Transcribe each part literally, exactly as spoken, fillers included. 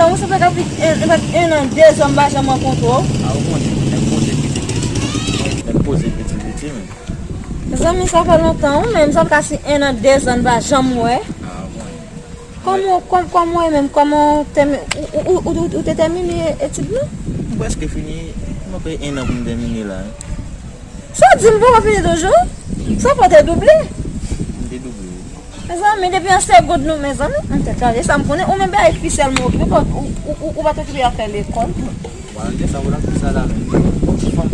Ou sanble ka pi en, en, en an, de zan m pa janm rankontre w. A, ou konnen, nèg poze piti piti. Nèg poze piti piti, men. Mezanmi, sa fè lontan, wi, men sa ka si en an, de zan m pa janm wè. A, ou konnen. Kòman, kòm, kòman w menm, kòman w tèmi-, ou, ou, ou, ou, ou te tèmine etid lan? M prèske fini, manke en an pou m tèmine la. Sa w di m poko fini toujou? Sa w fè w te double? M te double, wi. Mezanmi, depi an segond nou, mezanmi, m tèt chaje, sa m konnen, ou menm bagay fi sèlman okipe, ou, ou, ou, ou pa t okipe afè lekòl. Bon, de sa, vwala tout sa la, men. Yon ti fanm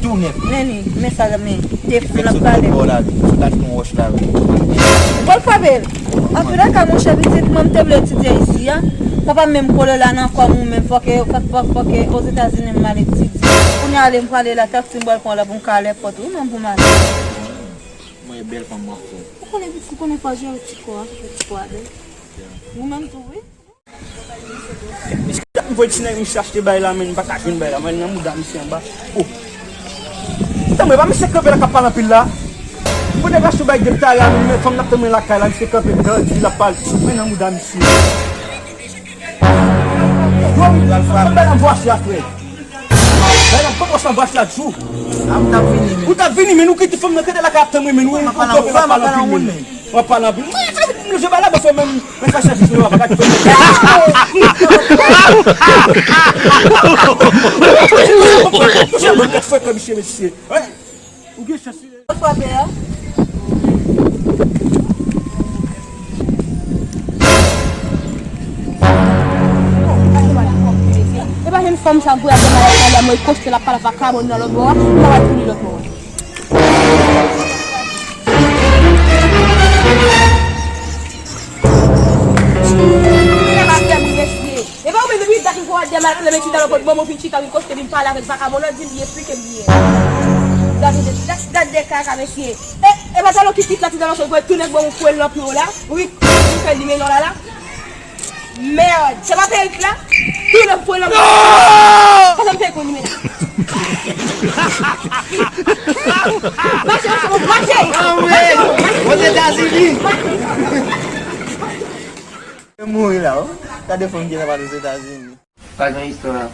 tou nèf. Men li, men sa la, men, te fou l ap pale. Sou dat yon wòch la, men. Bon, l frape l. Antoulèka, monchè, pitit mwen, m te vle etidye isi a. Papa m menm kole la nan kò m, ou menm, fòk, fòk, fòk, fòk, Ozetazini m al etidye. Kounye a, ale m prale la, taksi m pral pran la pou m ka al èpòt, wi, menm pou m ale. Mwen, bèl fanm m ap fè. Ou konnen pitit, ou konnen fò jere ti kò a, fè ti kò a bèl. Ou menm tou, wi. Misye t ap voye ti nèg misye achte bay la, men m pa ka jwenn bay la, mwen nan mouda misye anba. Oh. Tann mwen, pa misye kanpe la k ap pale anpil la. Pou nèg achte bay de tara, men fanm n ap tann mwen lakay la, misye kanpe dan di l ap pale. Mwen nan mouda misye. Yo, m bay nan vwasi a, frè. Bay nan pran pòs nan bas la djou. A, m t ap vini, men. Ou t ap vini, men nou kite fanm nan kite lakay ap tann mwen, men nou. M ap pale anpil, m ap pale anpil, men. M ap pale anpil. Mwen, sa vin manje bala, bòs mwen, men, men fè sèvis mwen, papa, gade fanm. Touche mwen, gade fwèt, mesye, mesye. Ou gen chans. Frape a. E pa jwenn fanm sa m voye ap demalè talè a, mwen koste l ap pale ak vakabon nan lòt bò a, m pa pral pou li lòt bò a. Mesye, m ap fè bri, mesye. E pa ou menm, depi dat m ap demalè talè, men ti talò pot bon, mwen fin chita, vin koste, vin pale avèk vakabon nan, di m li esplike m byen. Gade, gade, gade de kaka, mesye. E, e pa talò ki kit la, ti talò sot, tou nèg bon, ou kwè l nan pye w la. Wi, ou fè li men non la la. Mèd, se pa perik la? Tou nèg kwè l nan pye w la. Pase m fè kou li men. Mache, mache, mache. Anmwey! Ozetazini! Mouri la, wi. Gade fanm ki nan pale Ozetazini. Pa gen istwa.